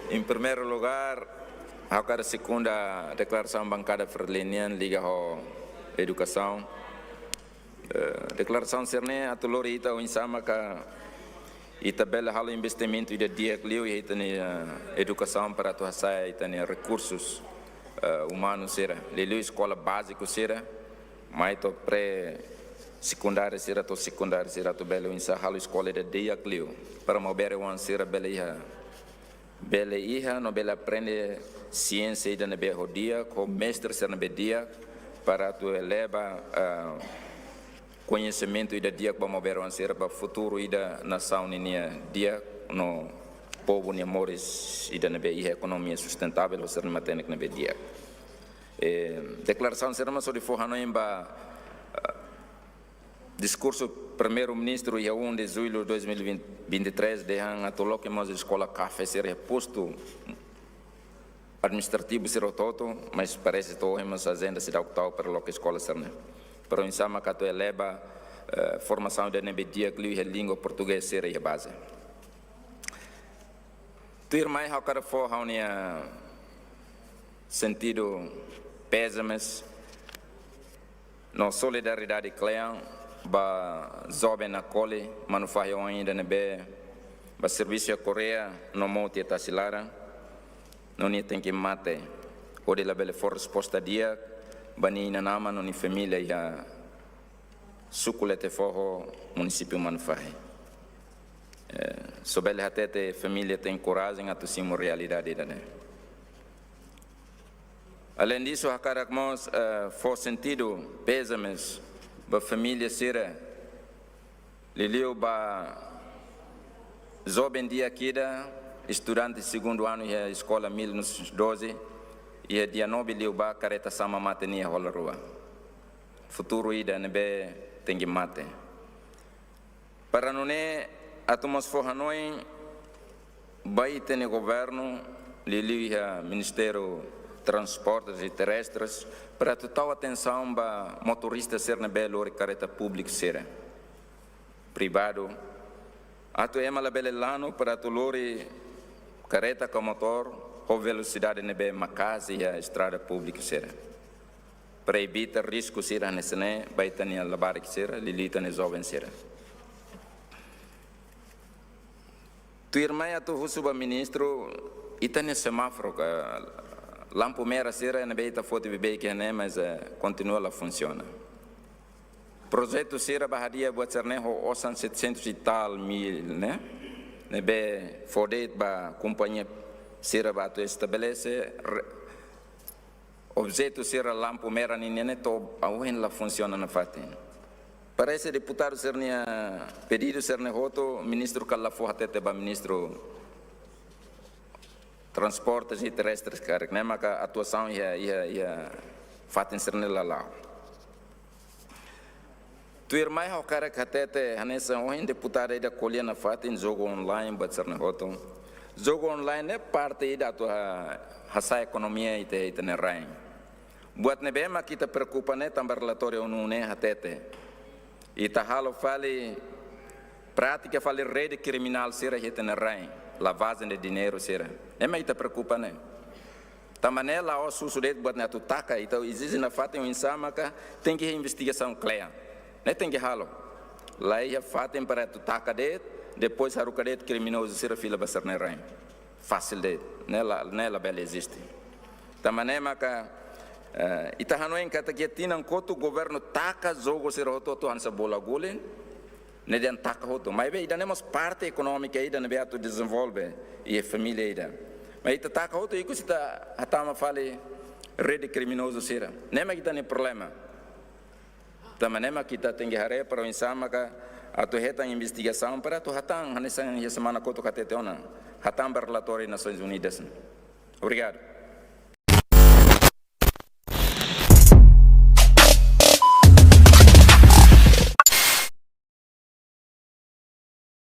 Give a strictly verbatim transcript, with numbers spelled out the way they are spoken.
Em primeiro lugar, ha'u hakarak sekunda deklarasaun bankada Fretilin nian liga ho edukasaun. Eh, deklarasaun sira-ne'e atu lori ita oinsá maka ita bele halo investimentu ida di'ak liu iha ita-nia, eh, edukasaun para atu hasa'e ita-nia rekursus, eh, umanus sira. Liuliu eskola báziku sira, mai to'o pré-sekundáriu sira, to'o sekundáriu sira atu bele oinsá halo eskola ida di'ak liu. Para maubere-oan sira bele iha, bele iha no bele aprende siénsia ida ne'ebé ho di'ak, ho mestre sira ne'ebé di'ak, para atu eleva, ah, koñesimentu ida di'ak ba maubere-oan sira ba futuru ida nasaun ninia di'ak no povu nia moris ida ne'ebé iha ekonomia sustentável ho sira-nia matenek ne'ebé di'ak. Eh, deklarasaun sira mós hodi fó hanoin ba, ah, diskursu Primeiru-Ministru iha um de julho de dois mil e vinte, vinte e três dehan atu loke mós eskola kafé sira iha postu administrativu sira hotu-hotu, mas parese to'o ohin mós ajenda seidauk tau para loke eskola sira-ne'e. Para oinsá maka atu eleva, eh, formasaun ida ne'ebé di'ak liu iha língua portugés sira iha baze. Tuirmai ha'u hakarak fó ha'u-nia sentidu pézames no solidariedade kle'an ba joven Nakoli, manufahi oan ida ne'ebé bá servisu iha Koreia no mout iha tasi laran, no nia tenke mate hodi labele fó resposta di'ak ba nia inan-aman no nia família iha suku Letefoho, munisípiu Manufahi. Eh, só bele hatete família tenke korajen atu simu realidade ida-ne'e. Além disso, hakarak mós, eh, fó sentidu pézames ba família sira, liuliu ba joven di'ak ida, estudante segundu anu iha eskola mil novecentos e doze, iha dia nove liubá kareta sama mate nia hola rua. Futuru ida ne'ebé tenke mate. Para nune'e atu mós fó hanoin ba ita-nia governu, liuliu iha Ministériu Transportes e Terrestres, para atu tau atensaun ba motorista sira ne'ebé lori kareta públiku sira, privadu, atu ema labele lanu para atu lori kareta ka motór ho velosidade ne'ebé maka'as iha estrada públiku sira, para evita risku sira hanesan ne'e ba ita-nia labarik sira, liuliu ita-nia joven sira. Tuirmai atu husu ba ministru, ita-nia semáforu ka lampu merah sira ne'ebé ita foti beibeik iha ne'e, mas, eh, kontinua la funsiona. Projetu sira bá hadi'a buat sira-ne'e ho osan setecentos e tal mil, ne'e? Ne'ebé fó de'it ba kompañia sira bá atu estabelese re-, objetu sira lampu merah ninian ne'e to'o ohin la funsiona nafatin. Parese deputadu sira-nia pedidu sira-ne'e hotu, ministru kala fó hatete ba ministru Transportes e Terrestres karik, ne'e maka atuasaun iha, iha, iha fatin sira-ne'e la la'o. Tuirmai ha'u hakarak hatete hanesan ohin deputada ida ko'alia nafatin jogu online buat sira-ne'e hotu. Jogu online ne'e parte ida atu ha-, hasa'e ekonomia ita, ita-nia rain. Buat ne'ebé mak ita preokupa ne'e tanba relatóriu ONU ne'e hatete. Ita halo fali prátika fali rede kriminál sira iha ita-nia rain, lavajen de dineiru sira. Ne'e mak ita preokupa ne'e. Tanba ne'e la'ós husu de'it buat ne'e atu taka, ita ezije nafatin oinsá maka tenke investigasaun kle'an. Ne'e tenke halo. La iha fatin para atu taka de'it, depois haruka de'it kriminozu sira fila ba sira-nia rain. Fasil de'it. Ne'e la, ne'e labele eziste. Tanba ne'e maka, eh, ita hanoin katak iha tinan kotuk governu taka jogu sira hotu-hotu hanesan bola guling, ne'e dehan taka hotu. Maibé ida-ne'e mós parte ekonómika ida ne'ebé atu dezenvolve iha família ida. Mas ita taka hotu, ikus ita hatama fali rede kriminozu sira. Ne'e mak ita-nia problema. Tanba ne'e mak ita tenke haree para oinsá maka atu hetan investigasaun para atu hatán, hanesan iha semana kotuk hatete ona, hatán ba relatóriu Nasoins Unidas. Obrigadu.